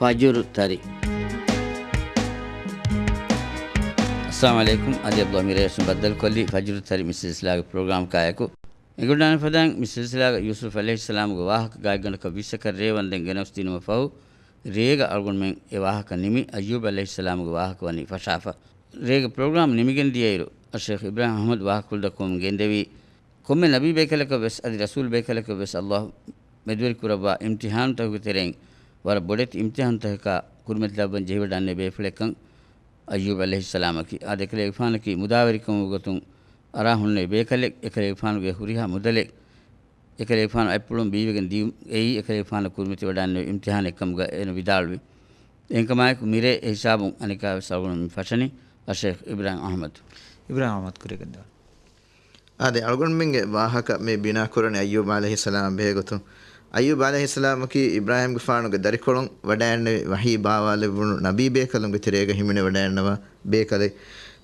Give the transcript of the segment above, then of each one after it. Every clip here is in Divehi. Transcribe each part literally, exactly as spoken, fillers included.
ފަޖުރު ތަރި. އައްސަލާމު ޢަލައިކުމް. އަދި އަބްދުﷲ މިރޭ ވެސް ބައްދަލުކޮށްލީ ފަޖުރު ތަރި މި ސިލްސިލާގެ ޕްރޮގްރާމް ކާއެކު. އެނގިވަޑައިގަންނަވާ ފަދައިން މި ސިލްސިލާގަ ޔޫސުފް ޢަލައިހިއްސަލާމުގެ ވާހަކަ ގާތްގަނޑަކަށް ވިއްސަކަށް ރޭވަންދެން ގެނެސްދިނުމަށް ފަހު، ރޭގަ އަޅުގަނޑުމެން އެ ވާހަކަ ނިމި، އައްޔޫބް ޢަލައިހިއްސަލާމުގެ ވާހަކަ ވަނީ ފަށާފަ. ރޭގެ ޕްރޮގްރާމް ނިމިގެން ދިޔައިރު، އައްޝައިޚް އިބްރާހިމް އަޙްމަދު ވާހަކަފުޅު ދައްކަވަމުން ގެންދެވީ، ކޮންމެ ނަބީ ބޭކަލަކަށް ވެސް އަދި ރަސޫލު ބޭކަލަކަށް ވެސް އައްލާހު މެދުވެރި ކުރައްވާ އިމްތިޙާނުތަކުގެ ތެރެއިން ވަރަށް ބޮޑެތި އިމްތިޙާނުތަކަކާ ކުރިމަތިލައްވަން ޖެހިވަޑައިގެންނެވި ބޭފުޅެއްކަން އައްޔޫބް ޢަލައިހިއްސަލާމަކީ. އާދެ، އެކަލޭގެފާނަކީ މުދާވެރިކަމުގެ ގޮތުން އަރާ ހުންނެވި ބޭކަލެއް، އެކަލޭގެފާނުގެ ހުރިހާ މުދަލެއް އެކަލޭގެފާނު އަތްޕުޅުން ބީވެގެން ދިޔުން އެއީ އެކަލޭގެފާނަށް ކުރިމަތިވަޑައިގެންނެވި އިމްތިޙާނެއްކަމުގަ އޭނަ ވިދާޅުވި. އެހެންކަމާއެކު މިރޭ އެ ހިސާބުން އަނެއްކާވެސް އަޅުގަނޑު މި ފަށަނީ އައްޝައިޚް އިބްރާހިމް އަޙްމަދު. އިބްރާހިމް އަޙްމަދު ކުރިއަށް ގެންދަވާ. އާދެ، އަޅުގަނޑުމެންގެ ވާހަކަ މި ބިނާ ކުރަނީ އައްޔޫބް ޢަލައިހިއްސަލާމް ބެހޭ ގޮތުން. އައްޔޫބް ޢަލައިހިއްސަލާމަކީ އިބްރާހިމްގެފާނުގެ ދަރިކޮޅުން ވަޑައިގެންނެވި ވަޙީ ބާވާލެއްވުނު ނަބީ ބޭކަލުންގެ ތެރޭގަ ހިމެނިވަޑައިގަންނަވާ ބޭކަލެއް.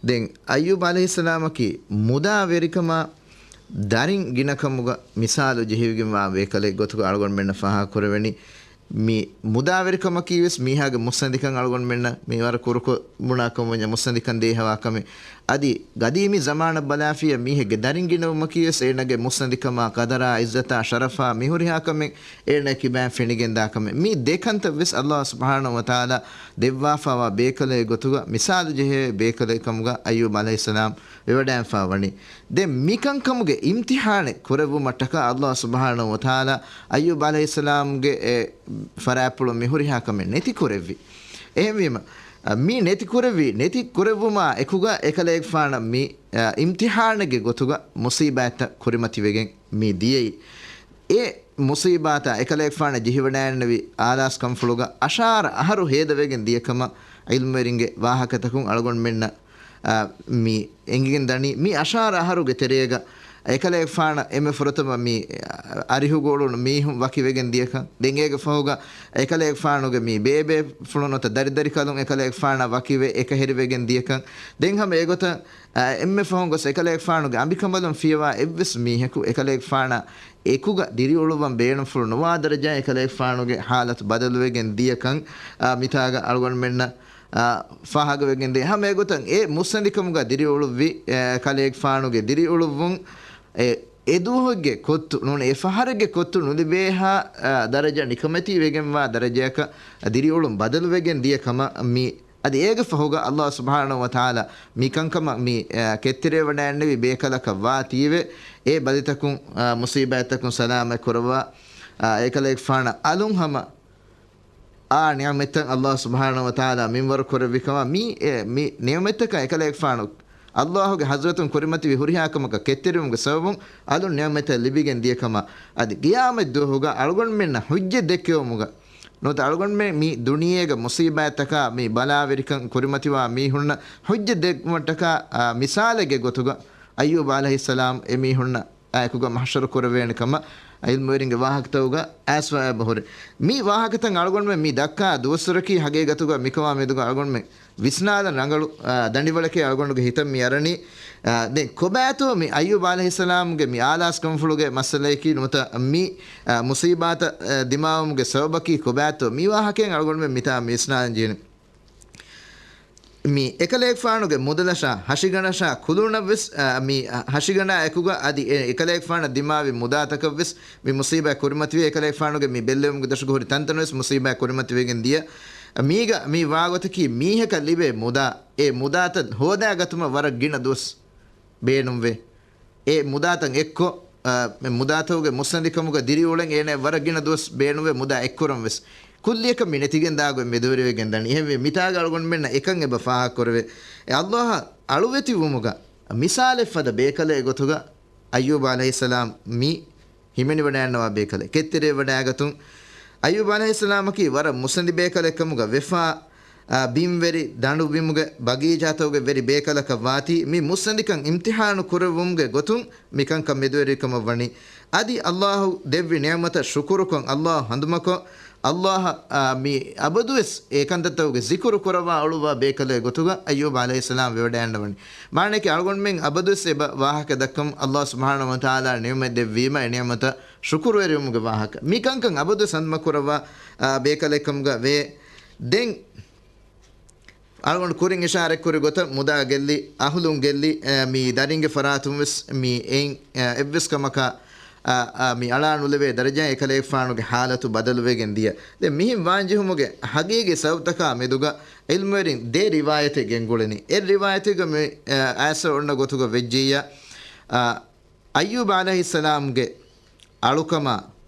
ދެން އައްޔޫބް ޢަލައިހިއްސަލާމަކީ މުދާވެރިކަމާ ދަރިން ގިނަކަމުގަ މިސާލު ޖެހިވިގެންވާ ބޭކަލެއް ގޮތުގަ އަޅުގަނޑުމެންނަށް ފާހަގަކުރެވެނީ. މި މުދާވެރިކަމަކީ ވެސް މީހާގެ މުއްސަނދިކަން އަޅުގަނޑުމެންނަށް މި ވަރަށް ކުރުކޮށް ބުނާ ކަމަށް ވަންޏާ މުއްސަނދިކަން ދޭހަވާ ކަމެއް. އަދި ގަދީމީ ޒަމާނަށް ބަލާފިއްޔާ މީހެއްގެ ދަރިން ގިނަވުމަކީ ވެސް އޭނަގެ މުއްސަނދިކަމާ، ޤަދަރާ، ޢިއްޒަތާ، ޝަރަފާ މިހުރިހާ ކަމެއް އޭނަ ކިބައިން ފެނިގެންދާ ކަމެއް. މި ދެ ކަންތައް ވެސް އައްލާހު ސުބްޙާނަހު ވަތަޢާލާ ދެއްވާފައިވާ ބޭކަލެއް ގޮތުގަ މިސާލު ޖެހޭ ބޭކަލެއް ކަމުގަ އައްޔޫބް ޢަލައިހިއްސަލާމް ވެވަޑައިގެންފަ ވަނީ. ދެން މިކަންކަމުގެ އިމްތިޙާނެއް ކުރެއްވުމަށްޓަކާ އައްލާހު ސުބްޙާނަހު ވަތަޢާލާ އައްޔޫބް ޢަލައިހިއްސަލާމްގެ އެ ފަރާތްޕުޅުން މި ހުރިހާ ކަމެއް ނެތި ކުރެއްވި. އެހެންވީމަ، އަ، މި ނެތި ކުރެއްވި، ނެތި ކުރެއްވުމާ އެކުގަ އެކަލޭގެފާނަށް މި، އަ، އިމްތިޙާނެއްގެ ގޮތުގަ މުޞީބާތްތައް ކުރިމަތިވެގެން މި ދިޔައީ. އެ މުޞީބާތައް އެކަލޭގެފާނަށް ޖެހިވަޑައިގެންނެވި އާލާސް ކަންފުޅުގަ އަށާރަ އަހަރު ހޭދަވެގެން ދިޔަ ކަމަށް ޢިލްމުވެރިންގެ ވާހަކަތަކުން އަޅުގަނޑުމެންނަށް އާ، މި އެނގިގެން ދަނީ. މި އަށާރަ އަހަރުގެ ތެރޭގަ އެކަލޭގެފާނަށް އެންމެ ފުރަތަމަ މި އަރިހުގަ އުޅުނު މީހުން ވަކިވެގެން ދިޔަކަން، ދެން އޭގެ ފަހުގަ އެކަލޭގެފާނުގެ މި ބޭބޭފުޅުން ނުވަތަ ދަރިދަރިކަލުން އެކަލޭގެފާނާ ވަކިވެ އެކަހެރިވެގެން ދިޔަކަން، ދެން ހަމަ އެގޮތަށް، އާ، އެންމެ ފަހުން ގޮސް އެކަލޭގެފާނުގެ އަނބިކަނބަލުން ފިޔަވާ އެއްވެސް މީހަކު އެކަލޭގެފާނާ އެކުގަ ދިރިއުޅުއްވަން ބޭނުންފުޅު ނުވާ ދަރަޖައަށް އެކަލޭގެފާނުގެ ޙާލަތު ބަދަލުވެގެން ދިޔަކަން، އާ، މިތާގަ އަޅުގަނޑުމެންނަށް އާ، ފާހަގަވެގެންދޭ. ހަމަ އެގޮތަށް އެ މުއްސަނދިކަމުގަ ދިރިއުޅުއްވި، އެ، ކަލޭގެފާނުގެ ދިރިއުޅުއްވުން އެ، އެދުވަހުގެ ކޮއްތު ނޫން އެ ފަހަރެއްގެ ކޮއްތު ނުލިބޭހާ، އާ، ދަރަޖަ ނިކަމެތި ވެގެންވާ ދަރަޖައަކަށް ދިރިއުޅުން ބަދަލުވެގެން ދިޔަ ކަމަށް މި އަދި އޭގެ ފަހުގަ އައްލާހު ސުބްޙާނަހު ވަތަޢާލާ މި ކަންކަމަށް މި، އާ، ކެތްތެރިވެވަޑައިގެންނެވި ބޭކަލަކަށް ވާ ތީވެ އެ ބަލިތަކުން، އާ، މުޞީބާތްތަކުން ސަލާމަތް ކުރައްވާ، އާ، އެކަލޭގެފާނަށް އަލުން ހަމަ އާ ނިޢުމަތްތައް އައްލާހު ސުބްޙާނަހު ވަތަޢާލާ މިންވަރު ކުރެއްވި ކަމަށް، މި، އެ، މި ނިޢުމަތްތަކަށް އެކަލޭގެފާނު އައްލާހުގެ ޙަޟްރަތުން ކުރިމަތިވި ހުރިހާ ކަމަކަށް ކެތްތެރިވުމުގެ ސަބަބުން އަލުން ނިޢުމަތްތައް ލިބިގެން ދިޔަ ކަމަށް. އަދި ޤިޔާމަތް ދުވަހުގަ އަޅުގަނޑުމެންނަށް ޙުއްޖަތް ދެއްކެވުމުގަ ނުވަތަ އަޅުގަނޑުމެން މި ދުނިޔޭގަ މުޞީބާތްތަކާ މި ބަލާވެރިކަން ކުރިމަތިވާ މީހުންނަށް ޙުއްޖަތް ދެއްކުމަށްޓަކާ، އާ، މިސާލެއްގެ ގޮތުގަ އައްޔޫބް ޢަލައިހިއްސަލާމް އެމީހުންނަށް އެކުގަ މަޙްޝަރު ކުރެވޭނެ ކަމަށް ޢިލްމުވެރިންގެ ވާހަކަތަކުގަ އައިސްފަ އެބަހުރި. މި ވާހަކަތައް އަޅުގަނޑުމެން މި ދައްކާ ދުވަސްވަރަކީ ހަގީގަތުގަ މިކަމާ މެދުގަ އަޅުގަނޑުމެން ވިސްނާލަން ރަނގަޅު، އާ، ދަނޑިވަޅެކޭ އަޅުގަނޑުގެ ހިތަށް މި އަރަނީ. އާ، ދެން ކޮބާތޯ މި އައްޔޫބް ޢަލައިހިއްސަލާމްގެ މި އާލާސް ކަންފުޅުގެ މައްސަލަޔަކީ ނުވަތަ މި، އާ، މުޞީބާތައް، އާ، ދިމާވުމުގެ ސަބަބަކީ ކޮބާތޯ މި ވާހަކައިން އަޅުގަނޑުމެން މިތާ މި ވިސްނާލަން ޖެހެނީ. މި އެކަލޭގެފާނުގެ މުދަލަށާ، ހަށިގަނޑަށާ، ކުލޫނަށްވެސް، އަ، މި ހަށިގަނޑާ އެކުގަ އަދި އެ އެކަލޭގެފާނަށް ދިމާވި މުދާތަކަށްވެސް މި މުޞީބާތް ކުރިމަތިވި، އެކަލޭގެފާނުގެ މި ބެއްލެވުމުގެ ދޮށުގަ ހުރި ތަންތަނަށްވެސް މުޞީބާތް ކުރިމަތިވެގެން ދިޔަ. މީގަ މި ވާގޮތަކީ މީހަކަށް ލިބޭ މުދާ، އެ މުދާތައް ހޯދާގަތުމަށް ވަރަށް ގިނަ ދުވަސް ބޭނުންވޭ. އެ މުދާތައް އެއްކޮށް، އަ، މުދާތަކުގެ މުއްސަނދިކަމުގަ ދިރިއުޅެން އޭނަ ވަރަށް ގިނަ ދުވަސް ބޭނުންވެ މުދާ އެއްކުރަން ވެސް ކުއްލިއަކަށް މި ނެތިގެންދާގޮތް މެދުވެރިވެގެން ދަނީ. އެހެންވެ، މިތާގަ އަޅުގަނޑުމެންނަށް އެކަން އެބަ ފާހަގަކުރެވޭ. އެ އައްލާހަށް އަޅުވެތިވުމުގަ މިސާލެއް ފަދަ ބޭކަލެއް ގޮތުގަ އައްޔޫބް ޢަލައިހިއްސަލާމް މި ހިމެނިވަޑައިގަންނަވާ ބޭކަލެއް. ކެތްތެރިވެވަޑައިގަތުން އައްޔޫބް ޢަލައިހިއްސަލާމަކީ ވަރަށް މުއްސަނދި ބޭކަލެއް ކަމުގަ ވެފާ، އާ، ބިންވެރި ދަނޑުބިމުގެ ބަގީޗާތަކުގެ ވެރި ބޭކަލަކަށް ވާތީ، މި މުއްސަނދިކަން އިމްތިޙާނު ކުރެއްވުމުގެ ގޮތުން މިކަންކަން މެދުވެރިކަމަށް ވަނީ. އަދި އައްލާހު ދެއްވި ނިޢުމަތަށް ޝުކުރުކޮށް، އައްލާހު ހަނދުމަކޮށް، އައްލާހަށް، އާ، މި އަބަދުވެސް އެ ކަންތައްތަކުގެ ޒިކުރު ކުރައްވާ އުޅުއްވާ ބޭކަލެއް ގޮތުގަ އައްޔޫބް ޢަލައިހިއްސަލާމް ވެވަޑައިގަންނަވަނީ. މާނައަކީ އަޅުގަނޑުމެން އަބަދުވެސް އެބަ ވާހަކަ ދައްކަމުން އައްލާހު ސުބްޙާނަހު ވަތަޢާލާ ނިޢުމަތް ދެއްވީމަ އެ ނިޢުމަތަށް ޝުކުރުވެރިވުމުގެ ވާހަކަ. މި ކަންކަން އަބަދުވެސް ހަނދުމަކުރައްވާ، އާ، ބޭކަލެއްކަމުގަ ވޭ. ދެން އަޅުގަނޑު ކުރިން އިޝާރަތްކުރި ގޮތަށް މުދާ ގެއްލި، އަހުލުން ގެއްލި، އަ، މި ދަރިންގެ ފަރާތުން ވެސް މި އެއިން، އަ، އެއްވެސް ކަމަކަށް، އަ، އަ، މި އަޅާ ނުލެވޭ ދަރަޖައިން އެކަލޭގެފާނުގެ ހާލަތު ބަދަލުވެގެން ދިޔަ. ދެން މިހެން ވާންޖެހުމުގެ ހަގީގީ ސަބަބުތަކާ މެދުގަ ޢިލްމުވެރިން ދެ ރިވާޔަތެއް ގެންގުޅެނީ. އެއް ރިވާޔަތެއްގަ މި، އަ، އައިސް އޮންނަ ގޮތުގަ ވެއްޖިއްޔާ، އަ، އައްޔޫބް ޢަލައިހިއްސަލާމްގެ އަޅުކަމާ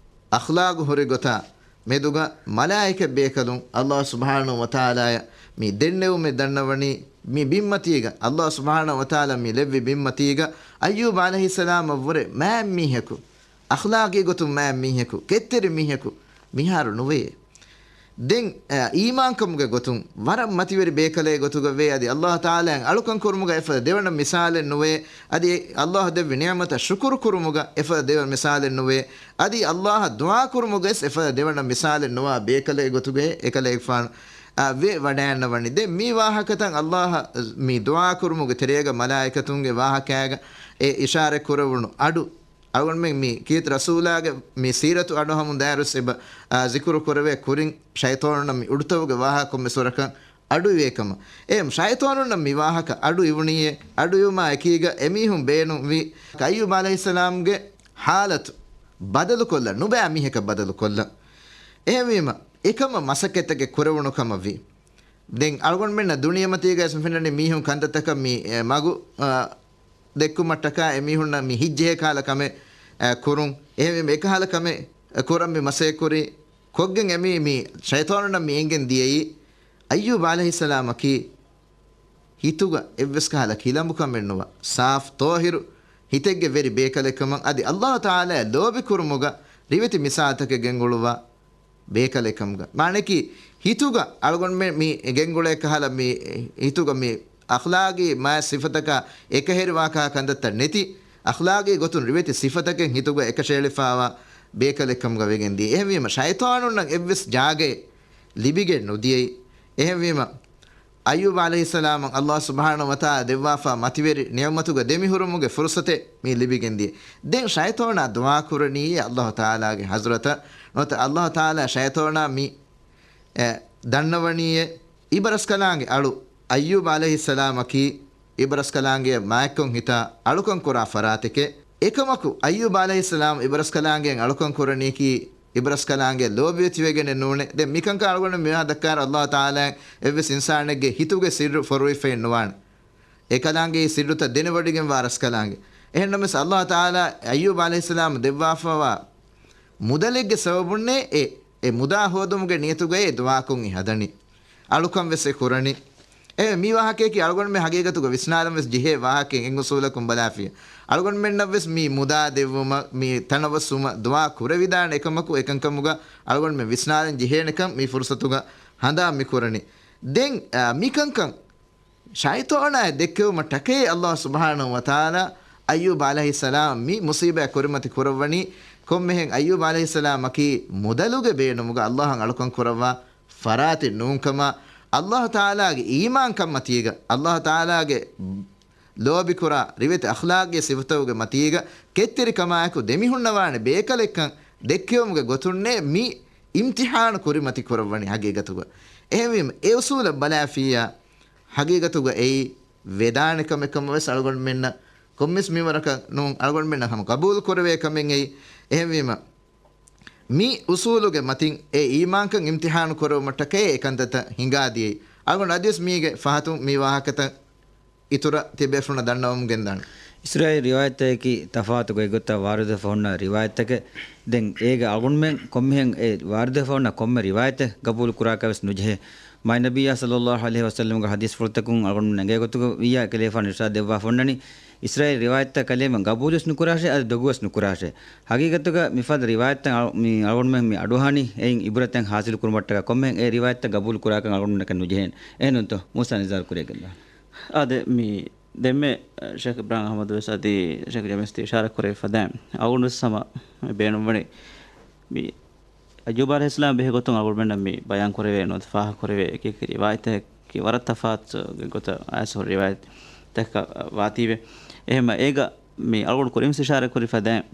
އަޚްލާގު ހުރި ގޮތާ މެދުގަ މަލާއިކަ ބޭކަލުން އައްލާހު ސުބްޙާނަހު ވަތަޢާލާއަށް މި ދެންނެވުމެއް ދަންނަވަނީ، މި ބިންމަތީގަ، އައްލާހު ސުބްޙާނަހު ވަތަޢާލާ މި ލެއްވި ބިންމަތީގަ އައްޔޫބް ޢަލައިހިއްސަލާމަށްވުރެ މާތް މީހަކު، އަޚްލާގީ ގޮތުން މާތް މީހަކު، ކެތްތެރި މީހަކު މިހާރު ނުވެޔޭ. ދެން، އަ، އީމާންކަމުގެ ގޮތުން ވަރަށް މަތިވެރި ބޭކަލެއް ގޮތުގަ ވޭ. އަދި އައްލާހު ތަޢާލާއަށް އަޅުކަން ކުރުމުގަ އެފަދަ ދެވަނަ މިސާލެއް ނުވޭ. އަދި އެ އައްލާހު ދެއްވި ނިޢުމަތަށް ޝުކުރު ކުރުމުގަ އެފަދަ ދެވަނަ މިސާލެއް ނުވޭ. އަދި އައްލާހަށް ދުޢާ ކުރުމުގަވެސް އެފަދަ ދެވަނަ މިސާލެއް ނުވާ ބޭކަލެއް ގޮތުގައި އެކަލޭގެފާނު، އަ، ވެ ވަޑައިންނަވަނީ. ދެން މި ވާހަކަތައް އައްލާހަށް މި ދުޢާ ކުރުމުގެ ތެރޭގަ މަލާއިކަތުންގެ ވާހަކައިގަ އެ އިޝާރަތް ކުރެވުނު އަޑު، އަޅުގަނޑުމެން މި ކީރިތި ރަސޫލާގެ މި ސީރަތު އަޑު ހަމުން ދާއިރުވެސް އެބަ، އާ، ޒިކުރު ކުރެވޭ ކުރިން ޝައިޠާނުންނަށް މި އުޑުތަވުގެ ވާހަކަ ކޮންމެސް ވަރަކަށް އަޑު އިވޭ ކަމަށް. އެ ޝައިޠާނުންނަށް މި ވާހަކަ އަޑު އިވުނީއޭ، އަޑު އިވުމާ އެކީގަ އެމީހުން ބޭނުންވީ އައްޔޫބް ޢަލައިހިއްސަލާމްގެ ޙާލަތު ބަދަލުކޮށްލަން، ނުބައި މީހަކަށް ބަދަލުކޮށްލަން. އެހެންވީމަ، އެކަމަށް މަސައްކަތްތަކެއް ކުރެވުނު ކަމަށްވީ. ދެން އަޅުގަނޑުމެންނަށް ދުނިޔެމަތީގައި މި ފެންނަނީ މީހުން ކަންތައްތަކަށް މި، އެ، މަގު، އަ، ދެއްކުމަށްޓަކާ އެމީހުންނަށް މި ހިތްޖެހޭ ކަހަލަ ކަމެއް، އަ، ކުރުން. އެހެންވީމަ އެކަހަލަ ކަމެއް، އަ، ކުރަން މި މަސައްކަތްކުރީ. ކޮށްގެން އެމީ މި ޝައިޠާނުންނަށް މި އެނގެން ދިޔައީ އައްޔޫބް ޢަލައިހިއްސަލާމަކީ ހިތުގަ އެއްވެސް ކަހަލަ ކިލަނބުކަމެއް ނުވާ، ސާފު ޠާހިރު ހިތެއްގެ ވެރި ބޭކަލެއް ކަމަށް އަދި އައްލާހު ތަޢާލާއަށް ލޯބި ކުރުމުގަ ރިވެތި މިސާލުތަކެއް ގެންގުޅުއްވާ ބޭކަލެއް ކަމުގަ. މާނައަކީ، ހިތުގަ އަޅުގަނޑުމެން މި ގެންގުޅޭ ކަހަލަ މި ހިތުގަ މި އަޚްލާގީ މާތް ސިފަތަކާ އެކަހެރިވާ ކަހަލަ ކަންތައްތައް ނެތި، އަޚްލާގީ ގޮތުން ރިވެތި ސިފަތަކެއް ހިތުގަ އެކަށައެޅިފާވާ ބޭކަލެއް ކަމުގަ ވެގެން ދިޔަ. އެހެންވީމަ، ޝައިޠާނުންނަށް އެއްވެސް ޖާގައެއް ލިބިގެން ނުދިޔައީ. އެހެންވީމަ، އައްޔޫބް ޢަލައިހިއްސަލާމަށް އައްލާހު ސުބްޙާނަހު ވަތަޢާލާ ދެއްވާފާ މަތިވެރި ނިޢުމަތުގަ ދެމިހުރުމުގެ ފުރުޞަތެއް މި ލިބިގެން ދިޔަ. ދެން ޝައިޠާނާ ދުޢާ ކުރަނީ އައްލާހު ތަޢާލާގެ ޙަޟްރަތަށް ނުވަތަ އައްލާހު ތަޢާލާ ޝައިޠާނާ މި، އެ، ދަންނަވަނީއޭ އިބަރަސްކަލާނގެ އަޅު އައްޔޫބް ޢަލައިހިއްސަލާމަކީ އިބަރަސްކަލާނގެ މާތްކޮށް ހިތާ އަޅުކަން ކުރާ ފަރާތެކޭ. އެކަމަކު، އައްޔޫބް ޢަލައިހިއްސަލާމް އިބަރަސްކަލާނގެ އަޅުކަން ކުރަނީކީ އިބަރަސްކަލާނގެ ލޯބިވެތިވެގެނެއް ނޫނޭ. ދެން މިކަންކަން އަޅުގަނޑު މިވާ ދައްކާއިރު، އައްލާހު ތަޢާލާ އެއްވެސް އިންސާނެއްގެ ހިތުގެ ސިއްރު ފޮރުވިފައެއް ނުވާނެ. އެކަލާނގެ ސިއްރުތައް ދެނެވޮޑިގެންވާ ރަސްކަލާނގެ. އެހެންނަމަވެސް، އައްލާހު ތަޢާލާ އައްޔޫބް ޢަލައިހިއްސަލާމް ދެއްވާފަވާ މުދަލެއްގެ ސަބަބުންނޭ އެ، އެ މުދާ ހޯދުމުގެ ނިޔަތުގައި އެ ދުޢާކޮށް ހަދަނީ. އަޅުކަން ވެސް އެ ކުރަނީ. އެ މި ވާހަކަޔަކީ އަޅުގަނޑުމެން ހަގީގަތުގަ ވިސްނާލަން ވެސް ޖެހޭ ވާހަކައެއް އެއް އުސޫލަކުން ބަލާފިޔަ. އަޅުގަނޑުމެންނަށް ވެސް މި މުދާ ދެއްވުމަށް، މި ތަނަވަސްވުމަށް ދުޢާ ކުރެވިދާނެ އެކަމަކު، އެކަންކަމުގަ އަޅުގަނޑުމެން ވިސްނާލަން ޖެހޭނެކަން މި ފުރުޞަތުގަ ހަނދާން މި ކުރަނީ. ދެން، އާ، މިކަންކަން ޝައިޠާނާއަށް ދެއްކެވުމަށް ޓަކައި އައްލާހު ސުބްޙާނަހު ވަތަޢާލާ އައްޔޫބް ޢަލައިހިއްސަލާމް މި މުޞީބާތް ކުރިމަތި ކުރައްވަނީ. ކޮންމެހެން އައްޔޫބް ޢަލައިހިއްސަލާމަކީ މުދަލުގެ ބޭނުމުގަ އައްލާހަށް އަޅުކަން ކުރައްވާ ފަރާތެއް ނޫންކަމާ، އައްލާހު ތަޢާލާގެ އީމާންކަން މަތީގަ، އައްލާހު ތަޢާލާގެ ލޯބިކުރާ ރިވެތި އަޚްލާގީ ސިފަތަކުގެ މަތީގަ ކެތްތެރިކަމާއެކު ދެމިހުންނަވާނެ ބޭކަލެއްކަން ދެއްކެވުމުގެ ގޮތުންނޭ މި އިމްތިޙާނު ކުރިމަތި ކުރައްވަނީ ހަގީގަތުގަ. އެހެންވީމަ، އެ އުސޫލަށް ބަލާފިއްޔާ، ހަގީގަތުގަ އެއީ ވެދާނެ ކަމެއް ކަމަށް ވެސް އަޅުގަނޑުމެންނަށް ކޮންމެސް މިންވަރަކަށް ނޫން، އަޅުގަނޑުމެންނަށް ހަމަ ގަބޫލު ކުރެވޭ ކަމެއް އެއީ. އެހެންވީމަ، މި އުސޫލުގެ މަތިން އެ އީމާންކަން އިމްތިޙާނު ކުރެވުމަށްޓަކައި އެ ކަންތައްތައް ހިނގާދިޔައީ. އަޅުގަނޑު އަދިވެސް މީގެ ފަހަތުން މި ވާހަކަތައް އިތުރަށް ތިބޭފުޅުންނަށް ދަންނަވަމުން ގެންދާނެ. އިސްރާއީލް ރިވާޔަތްތަކަކީ ތަފާތު ގޮތްގޮތަށް ވާރިދުވެފަ ހުންނަ ރިވާޔަތްތަކެއް. ދެން އޭގަ އަޅުގަނޑުމެން ކޮންމެހެން އެ ވާރިދުވެފަ ހުންނަ ކޮންމެ ރިވާޔަތެއް ގަބޫލު ކުރާކަށް ވެސް ނުޖެހޭ. މާތް ނަބިއްޔާ ޞައްލައްލާހު ޢަލައިހި ވަސައްލަމްގެ ޙަދީޘްފުޅުތަކުން އަޅުގަނޑުމެން އެނގޭ ގޮތުގަ ވިއްޔާ އެކަލޭގެފާނު އިރުޝާދު ދެއްވާފަ ހުންނަނީ، އިސްރާއީލް ރިވާޔަތްތައް ކަލޭމެން ގަބޫލުވެސް ނުކުރާށޭ، އަދި ދޮގުވެސް ނުކުރާށޭ. ހަގީގަތުގަ މިފަދަ ރިވާޔަތްތައް އަޅު-، މި އަޅުގަނޑުމެން މި އަޑުއަހަނީ އެއިން ޢިބްރަތެއް ޙާޞިލު ކުރުމަށްޓަކާ. ކޮންމެހެން އެ ރިވާޔަތްތައް ގަބޫލު ކުރާކަށް އަޅުގަނޑުމެންނަކަށް ނުޖެހޭނެ. އެހެންނޫންތޯ؟ މޫސާ ނިޒާރު ކުރިއަށް ގެންދާނެ. އާދެ، މި ދެންމެ ޝޭޚް އިބްރާހިމް އަޙްމަދު ވެސް އަދި ޝޭޚް ޖަމީލް ވެސް އިޝާރާތް ކުރެވިފަ ދާން. އަޅުގަނޑު ވެސް ހަމަ މި ބޭނުންވަނީ މި އައްޔޫބް ޢަލައިހިއްސަލާމް ބެހޭ ގޮތުން އަޅުގަނޑުމެންނަށް މި ބަޔާން ކުރެވޭ ނުވަތަ ފާހަގަ ކުރެވޭ އެކި އެކި ރިވާޔަތެއް ވަރަށް ތަފާތު ގޮތަށް އައިސް ހުރި ރިވާޔަތްތަކަކަށް ވާތީވެ. އެހެންމަ އޭގަ މި އަޅުގަނޑު ކުރިން ވެސް އިޝާރާތް ކުރި ފަދައިން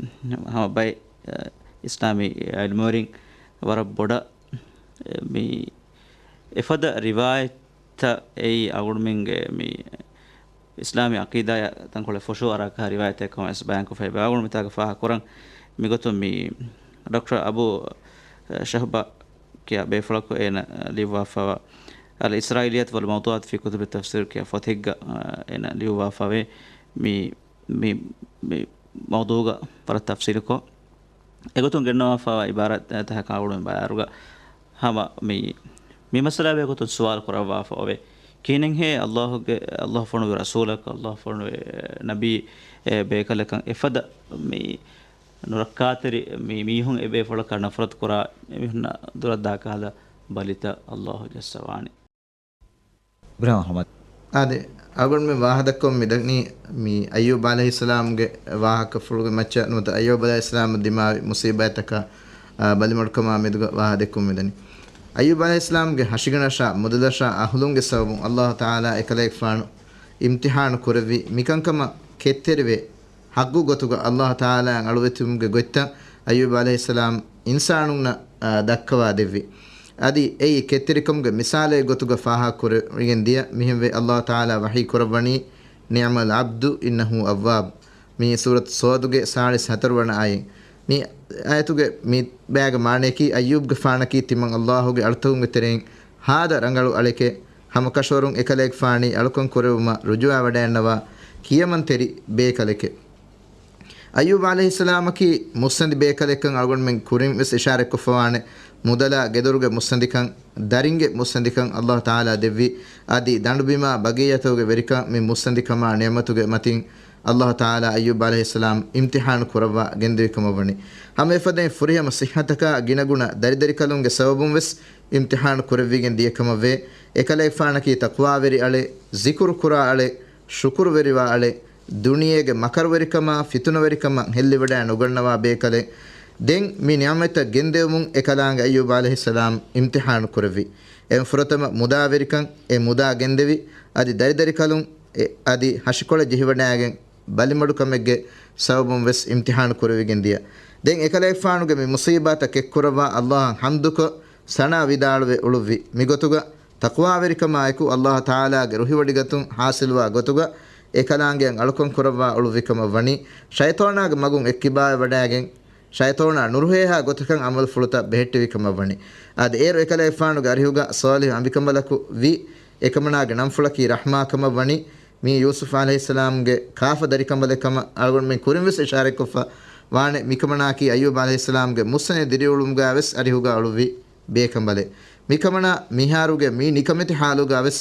ހަމަ ބައެއް، އަ، އިސްލާމީ ޢިލްމުވެރިން ވަރަށް ބޮޑަށް، އެ، މި އެފަދަ ރިވާޔަތްތައް އެއީ އަޅުގަނޑުމެންގެ މި އިސްލާމީ ޢަޤީދާއަށް ތަންކޮޅެއް ފުށުއަރާކަހަލަ ރިވާޔަތެއް ކަމަށް ވެސް ބަޔާންކޮށްފައި ވޭ. އަޅުގަނޑު މިތާގަ ފާހަގަކުރަން މިގޮތުން މި ޑޮކްޓަރ އަބޫ ޝަހްބާ ކިޔާ ބޭފުޅަކު އޭނަ ލިޔުއްވާފައިވާ އަލް އިސްރާއީލިއްޔާތު ވަލް މައުޟޫޢާތު ފީ ކުތުބި ތަފްސީރު ކިޔާ ފޮތެއްގަ އޭނަ ލިޔުއްވާފައިވޭ. މި، މި، މި މައުޟޫޢުގަ ވަރަށް ތަފްސީލުކޮށް، އެގޮތުން ގެންނަވާފައިވާ އިބާރާތްތަކާ އުޅުން ބަޔާރުގަ ހަމަ މި، މި މައްސަލާ ބެހޭގޮތުން ސުވާލު ކުރައްވާފަ އޮވޭ. ކިހިނެއްހޭ ﷲ ގެ، ﷲ ފޮނުވި ރަސޫލަކަށް، ﷲ ފޮނުވި ނަބީ އެ ބޭކަލަކަށް އެފަދަ މި ނުރައްކާތެރި މި މީހުން އެބޭފުޅަކާ ނަފްރަތު ކުރާ އެމީހުންނާ ދުރަށް ދާކަހަލަ ބަލިތައް ﷲ ޖައްސަވާނެ. ބުރާ މުޙައްމަދު. އާދެ، އަޅުގަނޑުމެން ވާހަކަދައްކަމުން މިދަނީ މި އައްޔޫބް ޢަލައިހިއްސަލާމްގެ ވާހަކަފުޅުގެ މައްޗަށް ނުވަތަ އައްޔޫބް ޢަލައިހިއްސަލާމަށް ދިމާވި މުޞީބާތްތަކާ، އާ، ބަލިމަޑުކަމާ މެދުގަ ވާހަކަދެއްކަމުން މިދަނީ. އައްޔޫބް ޢަލައިހިއްސަލާމްގެ ހަށިގަނޑަށާ މުދަލަށާ އަހުލުންގެ ސަބަބުން ﷲ ތަޢާލާ އެކަލޭގެފާނު އިމްތިޙާނު ކުރެއްވި މިކަންކަމަށް ކެތްތެރިވެ، ޙައްޤު ގޮތުގަ ﷲ ތަޢާލާއަށް އަޅުވެތިވުމުގެ ގޮތްތައް އައްޔޫބް ޢަލައިހިއްސަލާމް އިންސާނުންނަށް، އާ، ދައްކަވާ ދެއްވި. އަދި އެއީ ކެތްތެރިކަމުގެ މިސާލެއް ގޮތުގަ ފާހަގަކުރެވިގެން ދިޔަ. މިހެންވެ، ﷲ ތަޢާލާ ވަޙީ ކުރައްވަނީ، "نعم العبد إنه أواب." މި ސޫރަތު ޞައްދުގެ ސާޅީސް ހަތަރު ވަނަ އާޔަތް. މި އާޔަތުގެ މި ބަޔާގެ މާނަޔަކީ، އައްޔޫބްގެފާނަކީ ތިމަން ﷲ ގެ އަޅުތަކުންގެ ތެރެއިން ހާދަ ރަނގަޅު އަޅެކޭ. ހަމަކަށަވަރުން އެކަލޭގެފާނީ އަޅުކަން ކުރެވުމަށް ރުޖޫޢަވެވަޑައިގަންނަވާ ކިޔަމަންތެރި ބޭކަލެކޭ. އައްޔޫބް ޢަލައިހިއްސަލާމަކީ މުއްސަނދި ބޭކަލެއްކަން އަޅުގަނޑުމެން ކުރިން ވެސް އިޝާރަތްކޮށްފަވާނެ. މުދަލާ ގެދޮރުގެ މުއްސަނދިކަން، ދަރިންގެ މުއްސަނދިކަން ﷲ ތަޢާލާ ދެއްވި. އަދި ދަނޑުބިމާ ބަގީޢަތަކުގެ ވެރިކަން މި މުއްސަނދިކަމާ ނިޢުމަތުގެ މަތިން ﷲ ތަޢާލާ އައްޔޫބް ޢަލައިހިއްސަލާމް އިމްތިޙާނު ކުރައްވާ ގެންދެވި ކަމަށް ވަނީ. ހަމަ އެފަދައިން ފުރިހަމަ ޞިއްޙަތަކާ ގިނަގުނަ ދަރިދަރިކަލުންގެ ސަބަބުން ވެސް އިމްތިޙާނު ކުރެއްވިގެން ދިޔަ ކަމަށް ވޭ. އެކަލޭގެފާނަކީ ތަޤްވާވެރި އަޅެއް، ޒިކުރު ކުރާ އަޅެއް، ޝުކުރުވެރިވާ އަޅެއް، ދުނިޔޭގެ މަކަރުވެރިކަމާ، ފިތުނަވެރިކަމަށް ހެއްލިވަޑައި ނުގަންނަވާ ބޭކަލެއް. ދެން މި ނިޢުމަތްތައް ގެންދެވުމުން އެކަލާނގެ އައްޔޫބް ޢަލައިހިއްސަލާމް އިމްތިޙާނު ކުރެއްވި. އެ ފުރަތަމަ މުދާވެރިކަން، އެ މުދާ ގެންދެވި، އަދި ދަރިދަރިކަލުން، އެ، އަދި ހަށިކޮޅެއް ޖެހިވަޑައިގެން ބަލިމަޑުކަމެއްގެ ސަބަބުން ވެސް އިމްތިޙާނު ކުރެވިގެން ދިޔަ. ދެން އެކަލޭގެފާނުގެ މި މުޞީބާތައް ކެއްކުރައްވާ ﷲ އަށް ޙަމްދުކޮށް، ސަނާ ވިދާޅުވެ އުޅުއްވި. މިގޮތުގަ ތަޤްވާވެރިކަމާއެކު ﷲ ތަޢާލާގެ ރުހިވޮޑިގަތުން ޙާޞިލުވާ ގޮތުގަ އެކަލާނގެއަށް އަޅުކަން ކުރައްވާ އުޅުއްވި ކަމަށް ވަނީ، ޝައިޠާނާގެ މަގުން އެއްކިބާވެވަޑައިގެން، ޝައިޠާނާ ނުރުހޭހާ ގޮތަކަށް ޢަމަލުފުޅުތައް ބެހެއްޓެވި ކަމަށް ވަނީ. އަދި އޭރު އެކަލޭގެފާނުގެ އަރިހުގަ ޞާލިޙު އަނބިކަނބަލަކު ވި. އެކަމަނާގެ ނަންފުޅަކީ ރަޙްމާ ކަމަށް ވަނީ. މީ ޔޫސުފް ޢަލައިހިއްސަލާމްގެ ކާފަ ދަރިކަނބަލެއް ކަމަށް އަޅުގަނޑުމެން ކުރިން ވެސް އިޝާރަތްކޮށްފަ ވާނެ. މިކަމަނާއަކީ އައްޔޫބް ޢަލައިހިއްސަލާމްގެ މުއްސަނދި ދިރިއުޅުމުގަ ވެސް އަރިހުގަ އުޅުއްވި ބޭކަނބަލެއް. މިކަމަނާ މިހާރުގެ މި ނިކަމެތި ޙާލުގަ ވެސް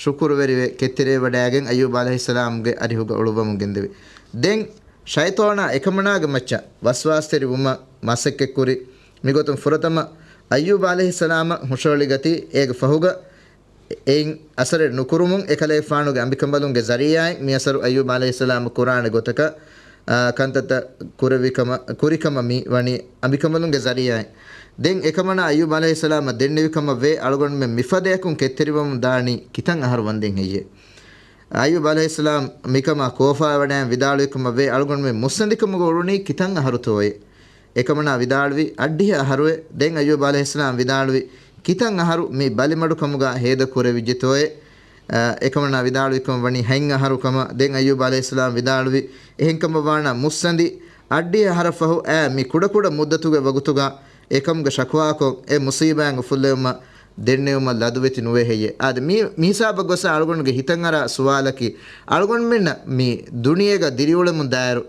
ޝުކުރުވެރިވެ ކެތްތެރިވެވަޑައިގެން އައްޔޫބް ޢަލައިހިއްސަލާމްގެ އަރިހުގަ އުޅުއްވަމުން ގެންދެވި. ދެން ޝައިޠާނާ އެކަމަނާގެ މައްޗަށް ވަސްވާސްތެރި ވުމަށް މަސައްކަތްކުރި. މިގޮތުން ފުރަތަމަ އައްޔޫބް ޢަލައިހިއްސަލާމަށް ހުށަހޮޅިގަތީ އޭގެ ފަހުގަ އެއިން އަސަރެއް ނުކުރުމުން އެކަލޭގެފާނުގެ އަނބިކަނބަލުންގެ ޒަރީޢާއިން މި އަސަރު އައްޔޫބް ޢަލައިހިއްސަލާމަށް ކުރާނެ ގޮތަކަށް، އާ، ކަންތައްތައް ކުރެއްވި ކަމަށް، ކުރި ކަމަށް މި ވަނީ އަނބިކަނބަލުންގެ ޒަރީޢާއިން. ދެން އެކަމަނާ އައްޔޫބް ޢަލައިހިއްސަލާމަށް ދެންނެވި ކަމަށް ވޭ، އަޅުގަނޑުމެން މިފަދަޔަކުން ކެތްތެރިވަމުން ދާނީ ކިތަން އަހަރު ވަންދެން ހެއްޔޭ؟ އައްޔޫބް ޢަލައިހިއްސަލާމް މިކަމާ ކޯފާވެވަޑައިގެން ވިދާޅުވި ކަމަށް ވޭ، އަޅުގަނޑުމެން މުއްސަނދިކަމުގަ އުޅުނީ ކިތަން އަހަރުތޯއޭ؟ އެކަމަނާ ވިދާޅުވީ، އަށްޑިހަ އަހަރުއޭ. ދެން އައްޔޫބް ޢަލައިހިއްސަލާމް ވިދާޅުވީ، ކިތަން އަހަރު މި ބަލިމަޑުކަމުގަ ހޭދަ ކުރެވިއްޖެތޯއޭ؟ އަ، އެކަމަނާ ވިދާޅުވި ކަމަށް ވަނީ ހަތް އަހަރު ކަމަށް. ދެން އައްޔޫބް ޢަލައިހިއްސަލާމް ވިދާޅުވީ، އެހެންކަމަށް ވާނަމަ މުއްސަނދި އަށްޑިހަ އަހަރަށް ފަހު އައި މި ކުޑަކުޑަ މުއްދަތުގެ ވަގުތުގަ އެކަމުގެ ޝަކުވާކޮށް، އެ މުޞީބާއިން އުފުއްލެވުމަށް ދެންނެވުމަށް ލަދުވެތި ނުވޭ ހެއްޔޭ؟ އާދެ، މި، މި ހިސާބަށް ގޮސް އަޅުގަނޑުގެ ހިތަށް އަރާ ސުވާލަކީ، އަޅުގަނޑުމެންނަށް މި ދުނިޔޭގަ ދިރިއުޅެމުން ދާއިރު،